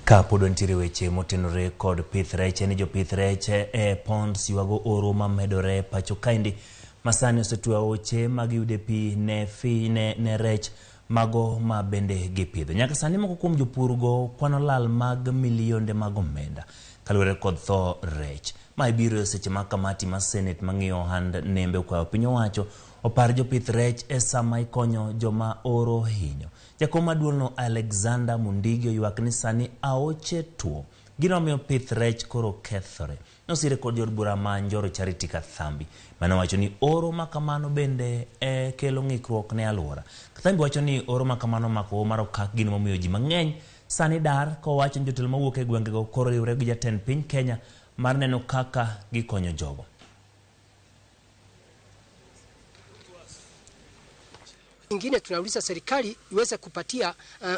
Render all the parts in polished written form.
Ka pod wantiere weche motenore kod pith rech, en ni jopith rech e ponds ywago oro mamedore pacho kaendi masani osetwe aoche magiyude pi ne, fi, ne rech mago ma bende gipidho. Nyaka sani moko kuom jopurgo kwano lal mag milionde mag omenda kaluwore kod tho rech. Mae biro e seche ma kamati mar Senate mang'iyo ohand nembe okwayo piny owacho opar jopith rech e sama ikonyo joma oro hinyo. Jakom maduong'no Alexander Mundigi oywak ni sani aoche tuo. Gino miyo pith rech koro kethore. Nosire kod jod bura ma Njoro Charity Kathambi mane owacho ni oro ma kamano bende e kelo ng'ikruok ne alwora. Kathambi wacho ni oro ma kamano omako hoho mar okak gino momiyo ji mang'eny sani dar kowacho ni jotelo mawuok e gwengego koro riwre gi jatend piny Kenya mar neno kaka gikonyo jogo. Ingine tunauliza serikali iweze kupatia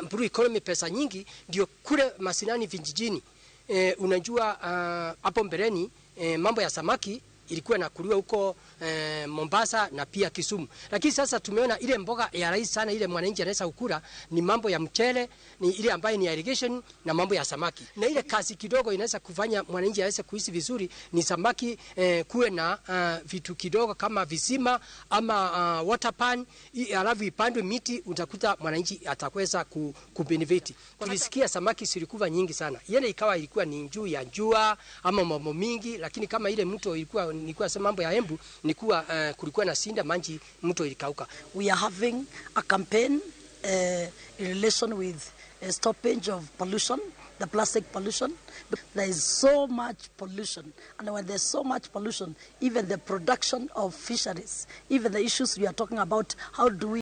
blue economy pesa nyingi, ndio kule masinani vijijini. Unajua hapo mbeleni mambo ya samaki ilikuwa inakuliwa huko Mombasa na pia Kisumu, lakini sasa tumeona ile mboga ya rahisi sana ile mwananchi anaweza kukula ni mambo ya mchele, ni ile ambayo ni irrigation na mambo ya samaki, na ile kazi kidogo inaweza kufanya mwananchi aweze kuishi vizuri ni samaki. Kuwe na vitu kidogo kama visima ama water pan, alafu ipandwe miti, utakuta mwananchi ataweza kubenefit. Tulisikia samaki zilikuwa nyingi sana, yeye ikawa ilikuwa ni juu ya jua ama mambo mingi, lakini kama ile mto ilikuwa nilikuwa sema mambo ya Embu nikuwa kulikuwa na sinda manji mto ilikauka. We are having a campaign in relation with a stoppage of pollution, the plastic pollution. There is so much pollution, and when there's so much pollution, even the production of fisheries, even the issues we are talking about, how do we